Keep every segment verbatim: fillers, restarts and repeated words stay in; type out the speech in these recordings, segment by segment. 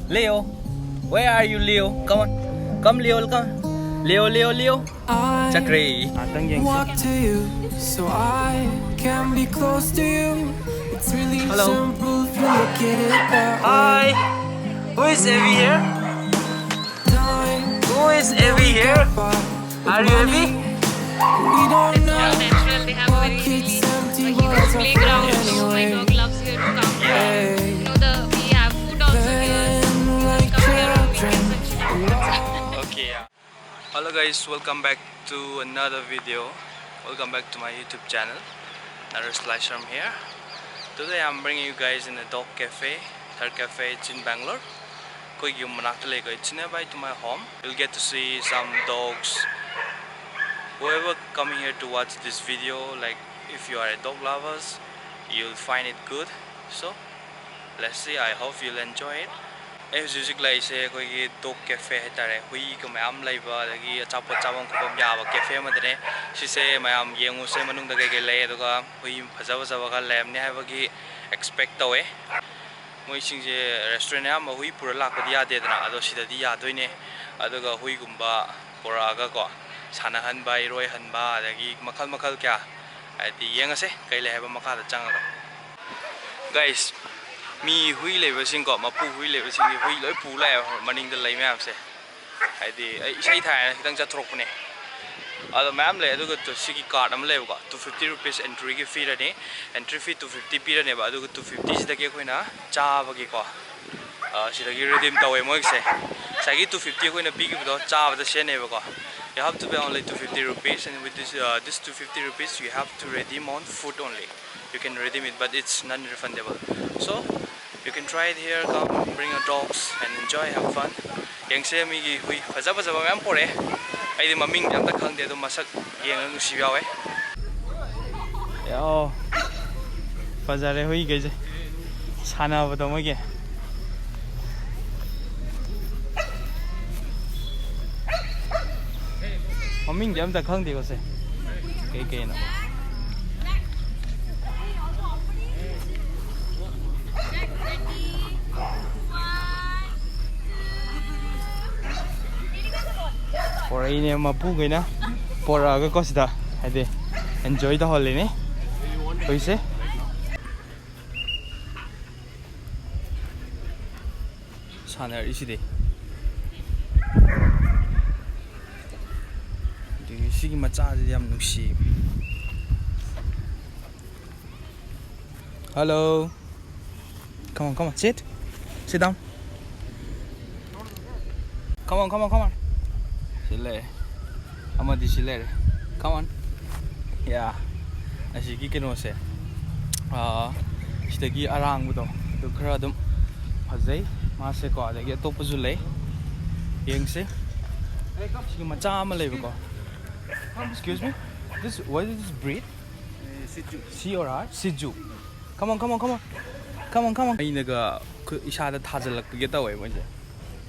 Leo, where are you, Leo? Come on. Come, Leo, come. Leo, Leo, Leo. Chakre. Walk to you so I can be close to you. It's really Hello. Simple if you look at it that way. Hi. Who is Evie here? Time Who is Evie here? Are you Evie? We don't know. Natural. They have a very, very, a huge playground. My dog loves here to come. Yeah. You know, the, we have food also here. So we can come here on weekends and shoot. Okay, yeah. Hello guys, welcome back to another video. Welcome back to my YouTube channel. Naresh Laishram here. Today I'm bringing you guys in a dog cafe, Thar Cafe. It's in Bangalore. ꯑꯩꯈꯣꯏꯒꯤ ꯌꯨꯝ ꯃꯅꯥꯛꯇ ꯂꯩꯀꯣ. It's nearby to my home. You'll get to see some dogs. Whoever coming here to watch this video, like, if you are a dog lovers, you'll find it good. So, let's see, I hope you'll enjoy it. ꯑꯩ ꯍꯧꯖꯤꯛ ꯍꯧꯖꯤꯛ ꯂꯩꯔꯤꯁꯦ ꯑꯩꯈꯣꯏꯒꯤ dog cafe ꯍꯥꯏꯇꯥꯔꯦ, ꯍꯨꯏꯒ ꯃꯌꯥꯝ ꯂꯩꯕ ꯑꯗꯒꯤ ꯑꯆꯥꯄꯣꯠ ꯆꯥꯐꯝ ꯈꯣꯠꯐꯝ ꯌꯥꯕ cafe ꯑꯃꯗꯅꯦ꯫ ꯁꯤꯁꯦ ꯃꯌꯥꯝ ꯌꯦꯡꯉꯨꯁꯦ, ꯃꯅꯨꯡꯗ ꯀꯩꯀꯩ ꯂꯩ, ꯑꯗꯨꯒ ꯍꯨꯏ ꯐꯖ ꯐꯖꯕ ꯈꯔ ꯂꯩꯔꯝꯅꯤ ꯍꯥꯏꯕꯒꯤ expect ꯇꯧꯋꯦ꯫ ꯃꯣꯏꯁꯤꯡꯁꯦ restaurant ꯑꯌꯥꯝꯕ ꯍꯨꯏ ꯄꯨꯔ ꯂꯥꯛꯄꯗꯤ ꯌꯥꯗꯦꯗꯅ, ꯑꯗꯣ ꯁꯤꯗꯗꯤ ꯌꯥꯗꯣꯏꯅꯦ꯫ ꯑꯗꯨꯒ ꯍꯨꯏꯒꯨꯝꯕ ꯄꯨꯔꯛꯑꯒꯀꯣ, ꯁꯥꯟꯅꯍꯟꯕ, ꯏꯔꯣꯏꯍꯟꯕ, ꯑꯗꯒꯤ ꯃꯈꯜ ꯃꯈꯜ ꯀꯌꯥ, ꯍꯥꯏꯗꯤ, ꯌꯦꯡꯉꯁꯦ ꯀꯩ ꯂꯩ ꯍꯥꯏꯕ ꯃꯈꯥꯗ ꯆꯪꯉꯒ꯫ Guys, ꯃꯤ ꯍꯨꯏ ꯂꯩꯕꯁꯤꯡꯀꯣ, ꯃꯄꯨ ꯍꯨꯏ ꯂꯩꯕꯁꯤꯡꯗꯤ ꯍꯨꯏ ꯂꯣꯏ ꯄꯨ ꯂꯥꯛꯑꯦꯕ ꯃꯅꯤꯡꯗ ꯂꯩ ꯃꯌꯥꯝꯁꯦ꯫ ꯍꯥꯏꯗꯤ, ꯑꯩ ꯏꯁꯩ ꯊꯥꯏꯅ ꯈꯤꯇꯪ ꯆꯠꯊꯣꯔꯛꯄꯅꯦ꯫ ꯑꯗꯣ ꯃꯌꯥꯝ ꯂꯩ꯫ ꯑꯗꯨꯒ ꯇꯨ-, ꯁꯤꯒꯤ card ꯑꯃ ꯂꯩꯕꯀꯣ, two fifty rupees entry ꯒꯤ ꯄꯤꯔꯅꯤ꯫ Entry fee two fifty ꯄꯤꯔꯅꯦꯕ꯫ ꯑꯗꯨꯒ two fifty ꯁꯤꯗꯒꯤ ꯑꯩꯈꯣꯏꯅ ꯆꯥꯕꯒꯤꯀꯣ, ꯑ, ꯁꯤꯗꯒꯤ redeem ꯇꯧꯋꯦ ꯃꯣꯏꯒꯤꯁꯦ꯫ ꯉꯁꯥꯏꯒꯤ two fifty ꯑꯩꯈꯣꯏꯅ ꯄꯤꯈꯤꯕꯗꯣ ꯆꯥꯕꯗ ꯁꯤꯖꯤꯟꯅꯩꯕꯀꯣ꯫ You have to pay only two fifty rupees, and with this, uh, this two fifty rupees you have to redeem on food only. You can redeem it, but it's non-refundable. So you can try it here. Come, bring your dogs and enjoy, have fun. ꯌꯦꯡꯁꯦ, ꯃꯤꯒꯤ ꯍꯨꯏ ꯐꯖ ꯐꯖꯕ ꯃꯌꯥꯝ ꯄꯨꯔꯛꯑꯦ꯫ ꯑꯩꯗꯤ ꯃꯃꯤꯡꯗꯤ ꯑꯝꯇ ꯈꯪꯗꯦ, ꯑꯗꯣ ꯃꯁꯛ ꯌꯦꯡꯉꯒ ꯅꯨꯡꯁꯤꯕ ꯌꯥꯎꯋꯦ꯫ ꯌꯥꯎ꯫ ꯐꯖꯔꯦ ꯍꯨꯏꯈꯩꯁꯦ꯫ ꯁꯥꯟꯅꯕꯗꯣ ꯃꯣꯏꯒꯤ꯫ ꯃꯃꯤꯡꯗꯤ ꯑꯝꯇ ꯈꯪꯗꯦꯀꯣ ꯁꯦ꯫ ꯀꯩ ꯀꯩꯅꯣ? ꯄꯣꯔꯛꯏꯅꯦ ꯃꯄꯨꯈꯩꯅ, ꯄꯣꯔꯛꯑꯒꯀꯣ ꯁꯤꯗ ꯍꯥꯏꯗꯤ ꯑꯦꯟꯖꯣꯏ ꯇꯧꯍꯜꯂꯤꯅꯦ ꯍꯧꯖꯤꯛꯁꯦ꯫ ꯁꯥꯟꯅꯔꯛꯏꯁꯤꯗꯤ꯫ ꯑꯗꯨꯒꯤ ꯁꯤꯒꯤ ꯃꯆꯥꯁꯤꯗꯤ ꯌꯥꯝ ꯅꯨꯡꯁꯤ꯫ Hello. Come on, come on, sit. Sit down. Come on, come on, come on. ꯁꯤ ꯂꯩꯔꯦ꯫ ꯑꯃꯗꯤ ꯁꯤ ꯂꯩꯔꯦ꯫ Come on. Yeah. ꯑꯁꯤꯒꯤ ꯀꯩꯅꯣꯁꯦ, ꯑꯥ, ꯁꯤꯗꯒꯤ ꯑꯔꯥꯡꯕꯗꯣ ꯑꯗꯨ ꯈꯔ ꯑꯗꯨꯝ ꯐꯖꯩ ꯃꯥꯁꯦꯀꯣ꯫ ꯑꯗꯒꯤ ꯑꯇꯣꯞꯄꯁꯨ ꯂꯩ, ꯌꯦꯡꯁꯦ꯫ ꯁꯤꯒꯤ ꯃꯆꯥ ꯑꯃ ꯂꯩꯕꯀꯣ꯫ Excuse me, this, what is this breed? Shih Tzu. Come on, come on, come on. Come on, come on. ꯑꯩꯅꯒ ꯈꯨ-, ꯏꯁꯥꯗ ꯊꯥꯖꯤꯜꯂꯛꯄꯤꯒꯦ ꯇꯧꯋꯦ ꯃꯣꯏꯁꯦ꯫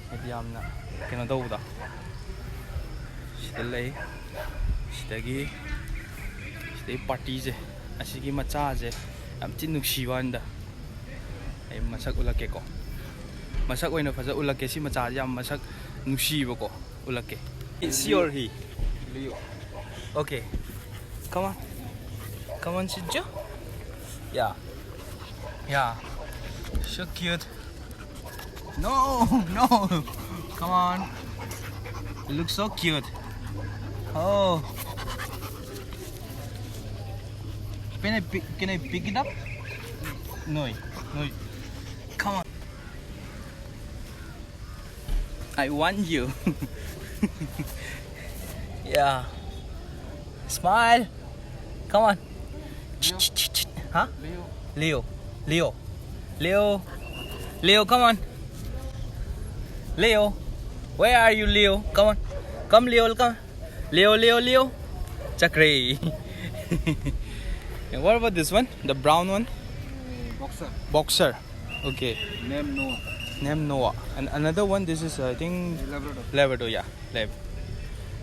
ꯍꯥꯏꯗꯤ ꯌꯥꯝꯅ ꯀꯩꯅꯣ ꯇꯧꯕꯗꯣ꯫ ꯁꯤꯗ ꯂꯩ꯫ ꯁꯤꯗꯒꯤ, ꯁꯤꯗꯩ ꯄꯥꯔꯇꯤꯁꯦ, ꯑꯁꯤꯒꯤ ꯃꯆꯥꯁꯦ ꯌꯥꯝ ꯊꯤ ꯅꯨꯡꯁꯤꯕ ꯋꯥꯅꯤꯗ꯫ ꯑꯩ ꯃꯁꯛ ꯎꯠꯂꯛꯀꯦꯀꯣ꯫ ꯃꯁꯛ ꯑꯣꯏꯅ ꯐꯖ ꯎꯠꯂꯛꯀꯦ꯫ ꯁꯤ ꯃꯆꯥꯁꯦ ꯌꯥꯝ ꯃꯁꯛ ꯅꯨꯡꯁꯤꯕꯀꯣ꯫ ꯎꯠꯂꯛꯀꯦ꯫ It's your he. Leo. Okay. Come on. Come on, Shih Tzu. Yeah. Yeah. So cute. No, no. Come on. You look so cute. Oh. Can I pick, can I pick it up? No, no. Come on. I want you. Yeah. Smile. Come on. Huh? Leo. Leo. Leo. Leo. Leo, come on. Leo. Where are you, Leo? Come on. Come, Leo, come. Leo, Leo, Leo. Chakre. And what about this one? The brown one? Boxer. Boxer. Okay. Name Noah. Name Noah. And another one, this is, I think, Labrador. Labrador, yeah. Lab.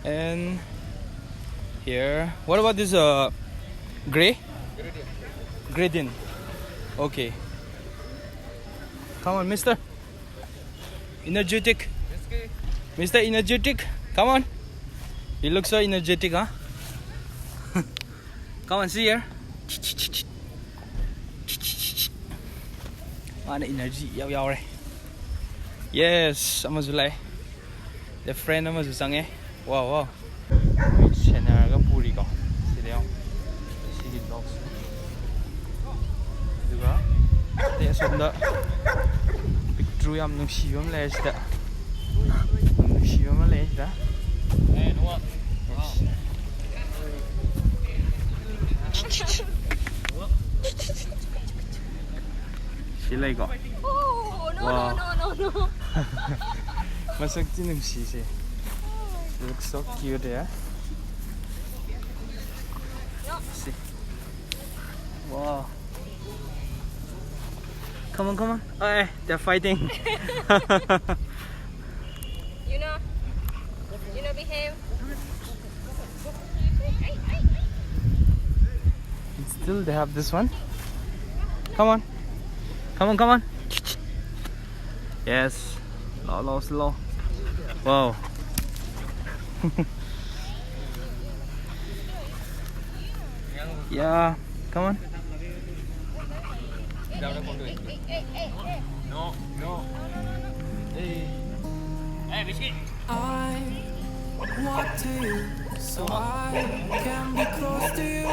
And here, what about this, uh, gray? Gradient. Okay. Come on, mister. Energetic. Mister Energetic. Come on. You look so energetic, huh? Come on, see here. ꯃꯥꯅ energy ꯌꯥꯎ ꯌꯥꯎꯔꯦ. Yes, ꯑꯃꯁꯨ ꯂꯥꯛꯑꯦ. The friend ꯑꯃꯁꯨ ꯆꯪꯉꯦ. Wow, wow. ꯃꯣꯏ ꯁꯦꯟꯅꯔꯒ ꯄꯨꯔꯤꯀꯣ꯫ ꯁꯤꯗ ꯌꯦꯡꯉꯣ꯫ ꯁꯤꯒꯤ dogꯁꯦ꯫ ꯑꯗꯨꯒ ꯑꯇꯩ ꯑꯁꯣꯝꯗ ꯄꯤꯛꯇ꯭ꯔꯨ ꯌꯥꯝ ꯅꯨꯡꯁꯤꯕ ꯑꯃ ꯂꯩꯔꯦ ꯁꯤꯗ꯫ ꯌꯥꯝ ꯅꯨꯡꯁꯤꯕ ꯑꯃ ꯂꯩꯔꯦ ꯁꯤꯗ꯫ ꯁꯤ ꯂꯩꯀꯣ꯫ Oh, no, Wow. No, no, no, no. ꯃꯁꯛꯇꯤ ꯅꯨꯡꯁꯤꯁꯦ꯫ Looks so cute, yeah? See. Wow. Come on, come on. Hey, they're fighting. You know, you know, behave. Still, they have this one. Come on. Come on, come on. Yes. Slow, slow, slow. Wow. Yeah. Come on. No, no. Hey. Hey, biscuit. I want to you, so I can be close to you.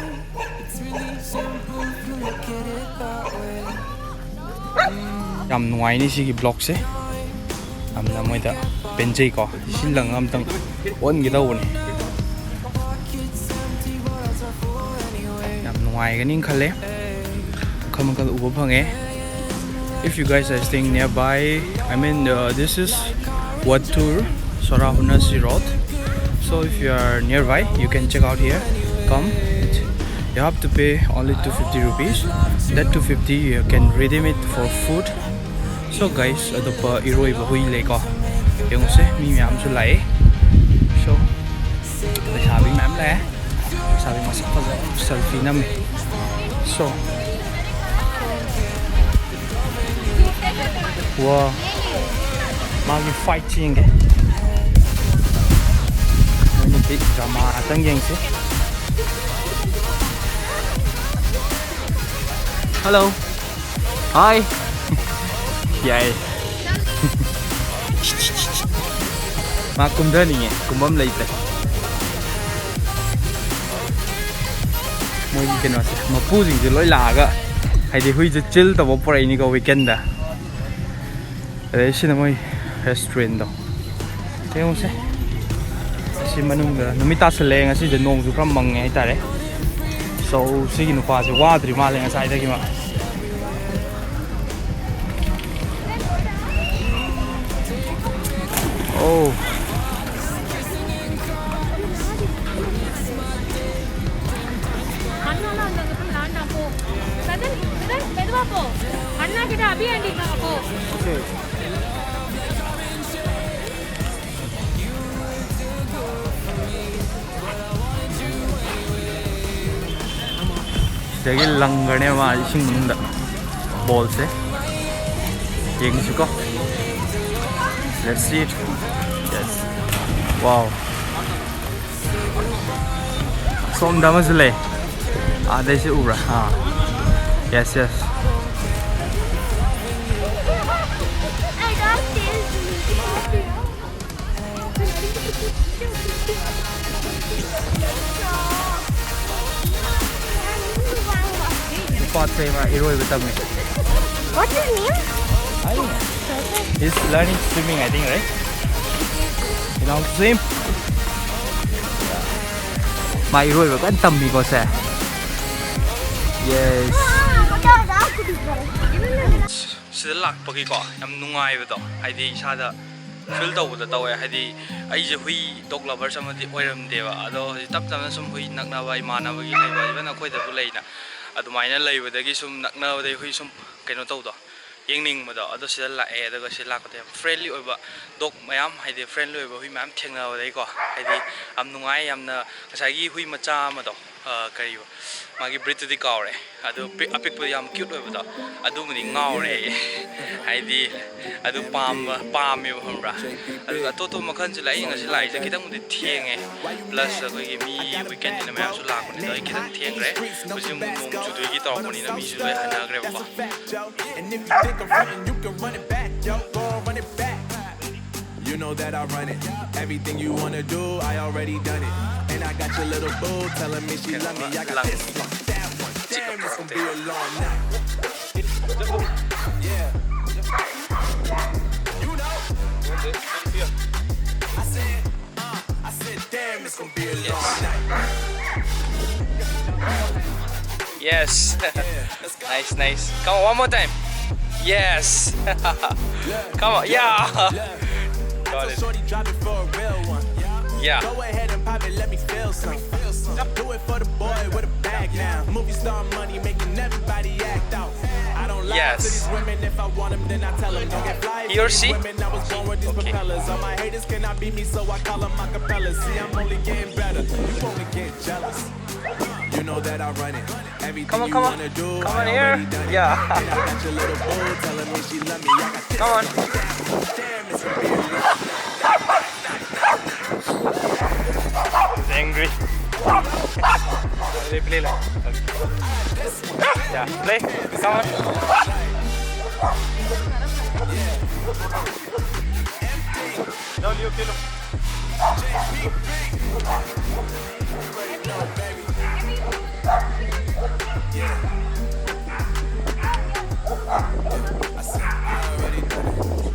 It's really simple if you look at it that way. ꯌꯥꯝ ꯅꯨꯡꯉꯥꯏꯅꯤ ꯁꯤꯒꯤ vlogꯁꯦ꯫ ꯌꯥꯝꯅ ꯃꯣꯏꯗ ꯄꯦꯟꯖꯩꯀꯣ꯫ ꯁꯤ ꯂꯪ ꯑꯝꯇꯪ ꯑꯣꯟꯒꯦ ꯇꯧꯕꯅꯦ꯫ ꯌꯥꯝ ꯅꯨꯡꯉꯥꯏꯒꯅꯤ ꯈꯜꯂꯦ꯫ ꯃꯈꯜ ꯃꯈꯜ ꯎꯕ ꯐꯪꯉꯦ꯫ If you guys are staying nearby, I mean, uh, this is Wattur Sorahunasi Road. So if you are nearby, you can check out here. Come, you have to pay only two fifty rupees. That two fifty you can redeem it for food. So guys, ꯑꯇꯣꯞꯄ ꯏꯔꯣꯏꯕ ꯍꯨꯏ ꯂꯩꯀꯣ꯫ ꯌꯦꯡꯉꯨꯁꯦ, ꯃꯤ ꯃꯌꯥꯝꯁꯨ ꯂꯥꯛꯑꯦ꯫ So ꯂꯩꯁꯥꯕꯤ ꯃꯌꯥꯝ ꯂꯥꯛꯑꯦ꯫ ꯂꯩꯁꯥꯕꯤ ꯃꯁꯛ ꯐꯖꯕ selfie ꯅꯝꯃꯤ꯫ So ꯋꯥ, ꯃꯥꯒꯤ fight ꯌꯦꯡꯒꯦ꯫ ꯃꯣꯏꯅ ꯗ꯭ꯔꯃꯥ ꯉꯥꯛꯇꯪ ꯌꯦꯡꯁꯤ꯫ ꯍꯜꯂꯣ꯫ ꯍꯥꯏ꯫ ꯌꯥꯏ꯫ ꯃꯥ ꯀꯨꯝꯊꯅꯤꯡꯉꯦ, ꯀꯨꯝꯐꯝ ꯂꯩꯇ꯭ꯔꯦ꯫ ꯃꯣꯏꯒꯤ ꯀꯩꯅꯣꯁꯦ, ꯃꯄꯨꯁꯤꯡꯁꯦ ꯂꯣꯏ ꯂꯥꯛꯑꯒ, ꯍꯥꯏꯗꯤ ꯍꯨꯏꯁꯦ ꯆꯤꯜ ꯇꯧꯕ ꯄꯨꯔꯛꯏꯅꯤꯀꯣ weekend꯫ ꯑꯗꯩ ꯁꯤꯅ ꯃꯣꯏ restaurantꯗꯣ꯫ ꯌꯦꯡꯉꯨꯁꯦ꯫ ꯑꯁꯤ ꯃꯅꯨꯡꯗ ꯅꯨꯃꯤꯠ ꯇꯥꯁꯜꯂꯛꯑꯦ, ꯉꯁꯤꯁꯦ ꯅꯣꯡꯁꯨ ꯈꯔ ꯃꯪꯉꯦ ꯍꯥꯏꯇꯥꯔꯦ꯫ So, ꯁꯤꯒꯤ ꯅꯨꯄꯥꯁꯦ ꯋꯥꯗ꯭ꯔꯤ ꯃꯥꯜꯂꯦ ꯉꯁꯥꯏꯗꯒꯤ ꯃꯥ꯫ Oh. Okay. ꯁꯤꯗꯒꯤ ꯂꯪꯈ꯭ꯔꯅꯦꯕ ꯃꯥ ꯏꯁꯤꯡ ꯃꯅꯨꯡꯗ꯫ Ballꯁꯦ ꯌꯦꯡꯁꯤꯀꯣ꯫ Let's see it. Yes. Wow. ꯁꯣꯝꯗ ꯑꯃꯁꯨ ꯂꯩ꯫ ꯑꯥꯗꯩꯁꯨ ꯎꯕ꯭ꯔꯥ? ꯑꯥ꯫ Yes, yes. ꯅꯨꯄꯥꯁꯦ ꯃꯥ ꯏꯔꯣꯏꯕ ꯇꯝꯃꯤ꯫ What's his name? I don't know. He's learning swimming, I think, right? You know, swim. ꯃꯥ ꯏꯔꯣꯏꯕ ꯀꯟꯅ ꯇꯝꯃꯤꯀꯣ ꯁꯦ꯫ Yes. ꯁꯤꯗ ꯂꯥꯛꯄꯒꯤꯀꯣ ꯌꯥꯝ ꯅꯨꯡꯉꯥꯏꯕꯗꯣ, ꯍꯥꯏꯗꯤ ꯏꯁꯥꯗ feel ꯇꯧꯕꯗ ꯇꯧꯋꯦ꯫ ꯍꯥꯏꯗꯤ ꯑꯩꯁꯦ ꯍꯨꯏ, dog lovers ꯑꯃꯗꯤ ꯑꯣꯏꯔꯝꯗꯦꯕ, ꯑꯗꯣ ꯍꯧꯖꯤꯛ ꯇꯞ ꯇꯞꯅ ꯁꯨꯝ ꯍꯨꯏ ꯅꯛꯅꯕ, ꯏꯃꯥꯟꯅꯕꯒꯤ ꯂꯩꯕ, even ꯑꯩꯈꯣꯏꯗꯁꯨ ꯂꯩꯅ, ꯑꯗꯨꯃꯥꯏꯅ ꯂꯩꯕꯗꯒꯤ ꯁꯨꯝ ꯅꯛꯅꯕꯗꯒꯤ ꯍꯨꯏ ꯁꯨꯝ ꯀꯩꯅꯣ ꯇꯧꯗꯣ, ꯌꯦꯡꯅꯤꯡꯕꯗꯣ꯫ ꯑꯗꯣ ꯁꯤꯗ ꯂꯥꯛꯑꯦ, ꯑꯗꯨꯒ ꯁꯤ ꯂꯥꯛꯄꯗ ꯌꯥꯝ friendly ꯑꯣꯏꯕ dog ꯃꯌꯥꯝ, ꯍꯥꯏꯗꯤ friendly ꯑꯣꯏꯕ ꯍꯨꯏ ꯃꯌꯥꯝ ꯊꯦꯡꯅꯕꯗꯒꯤꯀꯣ, ꯍꯥꯏꯗꯤ ꯌꯥꯝ ꯅꯨꯡꯉꯥꯏ꯫ ꯌꯥꯝꯅ ꯉꯁꯥꯏꯒꯤ ꯍꯨꯏ ꯃꯆꯥ ꯑꯃꯗꯣ, ꯑ, ꯀꯔꯤꯕ, ꯃꯥꯒꯤ ꯕ꯭ꯔꯤꯠꯇꯨꯗꯤ ꯀꯥꯎꯔꯦ꯫ ꯑꯗꯨ ꯄꯤꯛ-, ꯑꯄꯤꯛꯄꯗ ꯌꯥꯝ ꯀ꯭ꯌꯨꯠ ꯑꯣꯏꯕꯗꯣ, ꯑꯗꯨꯕꯨꯗꯤ ꯉꯥꯎꯔꯦ ꯑꯩ꯫ ꯍꯥꯏꯗꯤ ꯑꯗꯨ ꯄꯥꯝꯕ, ꯄꯥꯝꯃꯦꯕ, ꯈꯪꯕ꯭ꯔꯥ? ꯑꯗꯨꯒ ꯑꯇꯣꯞꯄ ꯃꯈꯜꯁꯨ ꯂꯩ꯫ ꯑꯩꯅ ꯉꯁꯤ ꯂꯥꯛꯏꯁꯦ ꯈꯤꯇꯪꯕꯨꯗꯤ ꯊꯦꯡꯉꯦ, ꯄ꯭ꯂꯁ ꯑꯩꯈꯣꯏꯒꯤ ꯃꯤ ꯋꯤꯀꯦꯟꯅꯤꯅ ꯃꯌꯥꯝꯁꯨ ꯂꯥꯛꯄꯅꯤꯅ ꯑꯩ ꯈꯤꯇꯪ ꯊꯦꯡꯈ꯭ꯔꯦ꯫ ꯍꯧꯖꯤꯛ ꯑꯃꯨꯛ ꯅꯣꯡ ꯆꯨꯗꯣꯏꯒꯤ ꯇꯧꯔꯛꯄꯅꯤꯅ ꯃꯤꯁꯨ ꯂꯣꯏ ꯍꯟꯅꯈ꯭ꯔꯦꯕꯀꯣ꯫ And if you think I'm frontin', you can run it back, yo, go on, run it back. You know that I run it. Everything you wanna do, I already done it. And I got your little boo telling me she love me. I got this one, that one. Damn, it's gonna be a long night. Yeah. You know. I said, uh, I said, damn, it's gonna be a long night. Yes. Nice, nice. Come on, one more time. Yes. Come on, yeah. Got it. Shorty drop it for a real one. Yeah. Go ahead and pop it, let me feel some. Do it for the boy with a bag now. Movie star money making everybody act out. I don't lie to these women. If I want 'em, then I tell 'em. Don't get fly. He or she? Women, I was born with these propellers. All my haters cannot beat me, so I call 'em acapellas. See, I'm only getting better. You only get jealous. You know that I run it. Everything you wanna do, I already done it. Yeah. And I got your little boo telling me she love me. I got this. Come on. Damn, it's gonna be a long night. He's angry. They play like. Yeah, play. Come on. No, Leo, kill him.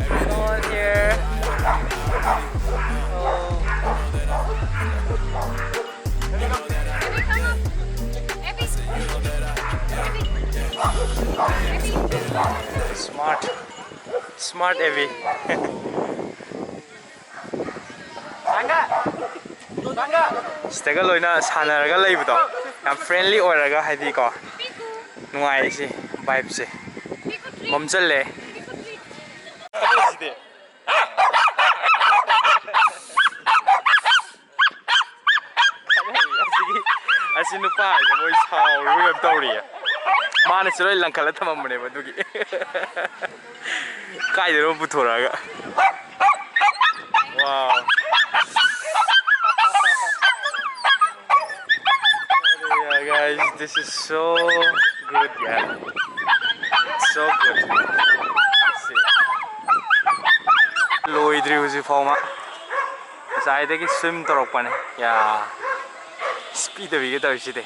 Come on here. Oh. Smart. Smart, Evie. ꯁꯤꯗꯒ ꯂꯣꯏꯅ ꯁꯥꯟꯅꯔꯒ ꯂꯩꯕꯗꯣ, ꯌꯥꯝ friendly ꯑꯣꯏꯔꯒ, ꯍꯥꯏꯗꯤꯀꯣ, ꯅꯨꯡꯉꯥꯏ ꯁꯤ vibe ꯁꯦ꯫ ꯃꯝꯁꯤꯜꯂꯦ꯫ ꯑꯁꯤꯒꯤ, ꯁꯤ ꯅꯨꯄꯥꯁꯦ ꯃꯣꯏ ꯁꯥꯎꯔꯤꯕ ꯀꯩꯅꯣꯝ ꯇꯧꯔꯤꯌꯦ꯫ ꯃꯥꯅꯁꯨ ꯂꯣꯏ ꯂꯪꯈꯠꯂ ꯊꯝꯃꯝꯕꯅꯦꯕ ꯑꯗꯨꯒꯤ꯫ ꯀꯥꯏꯗꯅꯣ ꯄꯨꯊꯣꯔꯛꯑꯒ꯫ Wow. Yeah, guys, this is so good, yeah. So good. See. ꯂꯣꯏꯗ꯭ꯔꯤ ꯍꯧꯖꯤꯛ ꯐꯥꯎꯃ꯫ ꯉꯁꯥꯏꯗꯒꯤ swim ꯇꯧꯔꯛꯄꯅꯦ꯫ ꯌꯥ꯫ ꯑꯁ, ꯄꯤꯗꯕꯤꯒ ꯇꯧꯔꯤꯁꯤꯗꯤ꯫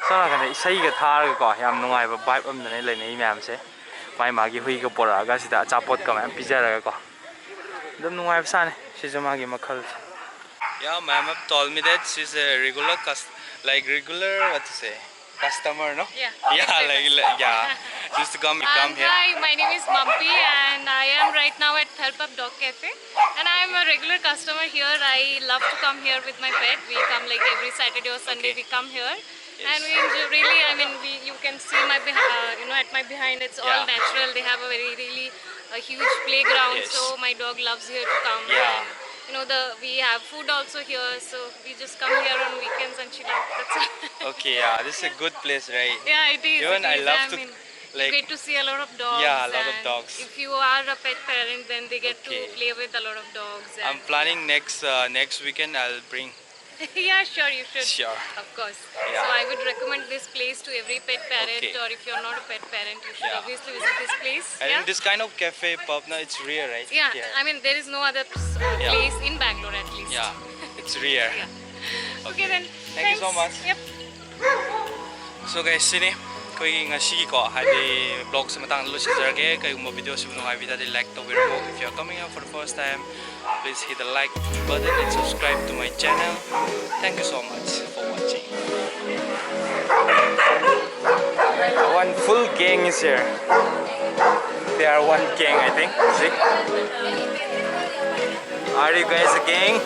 ꯁꯣꯝ ꯅꯥꯀꯟꯗ ꯏꯁꯩꯒ ꯊꯥꯔꯒꯀꯣ, ꯌꯥꯝ ꯅꯨꯡꯉꯥꯏꯕ vibe ꯑꯃꯗꯅꯦ ꯂꯩꯅꯩ ꯃꯌꯥꯝꯁꯦ꯫ ꯃꯥꯏ ꯃꯥꯒꯤ ꯍꯨꯏꯒ ꯄꯣꯔꯛꯑꯒ ꯁꯤꯗ ꯑꯆꯥꯄꯣꯠꯀ ꯃꯌꯥꯝ ꯄꯤꯖꯔꯒꯀꯣ꯫ ꯑꯗꯨꯝ ꯅꯨꯡꯉꯥꯏꯕ ꯁꯥꯅꯤ꯫ ꯁꯤꯁꯨ ꯃꯥꯒꯤ ꯃꯈꯜ꯫ Yeah, ma'am have told me that she's a regular cus-, like, regular, what to say? Customer, no? Yeah. Yeah, like, like, yeah. She used to come, come here. Hi, my name is Mampi and I am right now at Thalpap Dog Cafe. And I am a regular customer here. I love to come here with my pet. We come, like, every Saturday or Sunday, okay, we come here. Yes. And we enjoy, really, I mean, we, you can see my behi-, uh, you know, at my behind, it's all, yeah, natural. They have a very, really a huge playground, yes, so my dog loves here to come. Yeah. And, you know, the, we have food also here, so we just come here on weekends and chill out. That's all. Okay, yeah, this is a good place, right? Yeah, it is. Even it I is. Love I to, mean, like, you get to see a lot of dogs. Yeah, a lot of dogs. If you are a pet parent, then they get, okay, to play with a lot of dogs. And I'm planning next, uh, next weekend. I'll bring. Yeah, sure, you should. Sure. Of course. Yeah. So I would recommend this place to every pet parent, okay, or if you're not a pet parent, you should, yeah, obviously visit this place. I, yeah, think this kind of cafe, pub, na, it's rare, right? Yeah, here. I mean, there is no other, uh, yeah, place in Bangalore at least. Yeah, it's rare. Yeah. Okay, okay, then. Thank you so much. Yep. So guys, ꯁꯤꯅꯤ ꯑꯩꯈꯣꯏꯒꯤ ꯉꯁꯤꯒꯤꯀꯣ, ꯍꯥꯏꯗꯤ vlogꯁꯦ ꯃꯇꯥꯡꯗ ꯂꯣꯏꯁꯤꯟꯖꯔꯒꯦ꯫ ꯀꯩꯒꯨꯝꯕ videoꯁꯤꯕꯨ ꯅꯨꯡꯉꯥꯏꯕꯤꯔꯗꯤ like ꯇꯧꯕꯤꯔꯝꯃꯣ꯫ If you are coming here for the first time, please hit the like button and subscribe to my channel. Thank you so much for watching. One full gang is here. They are one gang, I think. See? Are you guys a gang?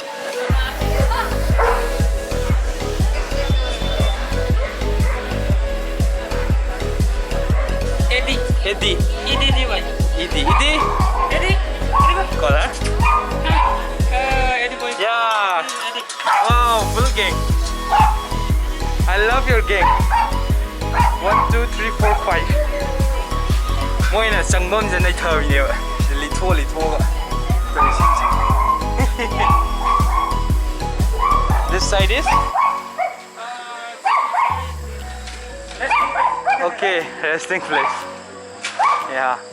Eddie. Eddie. Eddie, Eddie, bhai. Eddie. Eddie. Eddie. Call, huh? Gang. I love your gang. One, two, three, four, five. ꯃꯣꯏꯅ ꯆꯪꯐꯝꯁꯦ ꯅꯩꯊꯕꯤꯅꯦꯕ꯫ ꯁꯤꯗ ꯂꯤꯊꯣꯛ ꯂꯤꯊꯣꯛꯑꯒ ꯇꯧꯔꯤꯁꯤꯡꯁꯦ꯫ This side is? Okay, resting place. Yeah.